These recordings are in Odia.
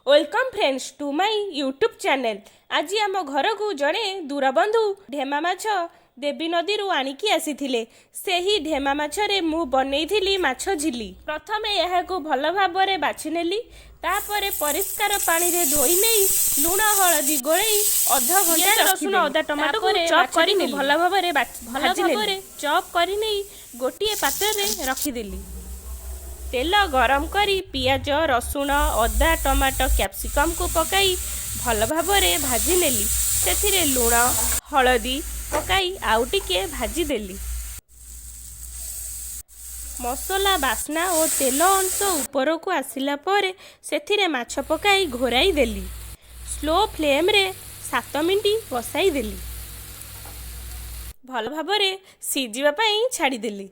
Welcome friends to my YouTube channel. ଆଜି ଆମ ଘରକୁ ଜଣେ ଦୂରବନ୍ଧୁ ଢେମା ମାଛ ଦେବୀ ନଦୀରୁ ଆଣିକି ଆସିଥିଲେ। ସେହି ଢେମା ମାଛରେ ମୁଁ ବନେଇଥିଲି ମାଛ ଝିଲି। ପ୍ରଥମେ ଏହାକୁ ଭଲ ଭାବରେ ବାଛି ନେଲି। ତାପରେ ପରିଷ୍କାର ପାଣିରେ ଧୋଇ ନେଇ ଲୁଣ ହଳଦୀ ଗୋଳେଇ ଅଧ ଘଣ୍ଟା ପିଆଜ, ରସୁଣ, ଅଦା, ଟମାଟୋକୁ ତାପରେ ଚପ୍ କରି ମାଛଟିକୁ ନେଲି। ଭଲ ଭାବରେ ଭଲ ଭାଜି ଭାବରେ ନେଲି। ଚପ୍ କରିନେଇ ଗୋଟିଏ ପାତ୍ରରେ ରଖିଦେଲି। ତେଲ ଗରମ କରି ପିଆଜ, ରସୁଣ, ଅଦା, ଟମାଟୋ, କ୍ୟାପ୍ସିକମ୍କୁ ପକାଇ ଭଲ ଭାବରେ ଭାଜି ନେଲି। ସେଥିରେ ଲୁଣ ହଳଦୀ ପକାଇ ଆଉ ଟିକେ ଭାଜିଦେଲି। ମସଲା ବାସ୍ନା ଓ ତେଲ ଅଂଶ ଉପରକୁ ଆସିଲା ପରେ ସେଥିରେ ମାଛ ପକାଇ ଘୋରାଇ ଦେଲି। ସ୍ଲୋ ଫ୍ଲେମ୍ରେ 7 ମିନିଟ୍ ବସାଇଦେଲି। ଭଲ ଭାବରେ ସିଝିବା ପାଇଁ ଛାଡ଼ିଦେଲି,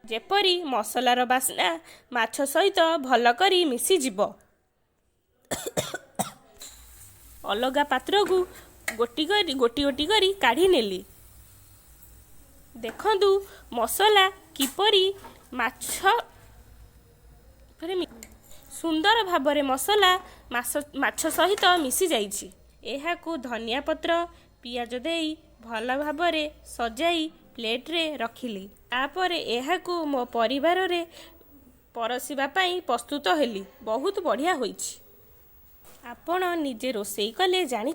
ଯେପରି ମସଲାର ବାସ୍ନା ମାଛ ସହିତ ଭଲ କରି ମିଶିଯିବ। ଅଲଗା ପାତ୍ରକୁ ଗୋଟି କରି ଗୋଟି ଗୋଟି କରି କାଢ଼ି ନେଲି। ଦେଖନ୍ତୁ ମସଲା କିପରି ମାଛ ସୁନ୍ଦର ଭାବରେ ମସଲା ମାଛ ସହିତ ମିଶିଯାଇଛି। ଏହାକୁ ଧନିଆ ପତ୍ର, ପିଆଜ ଦେଇ ଭଲ ଭାବରେ ସଜାଇ ପ୍ଲେଟ୍ରେ ରଖିଲି। ତାପରେ ଏହାକୁ ମୋ ପରିବାରରେ ପରଷିବା ପାଇଁ ପ୍ରସ୍ତୁତ ହେଲି। ବହୁତ ବଢ଼ିଆ ହୋଇଛି। ଆପଣ ନିଜେ ରୋଷେଇ କଲେ ଜାଣି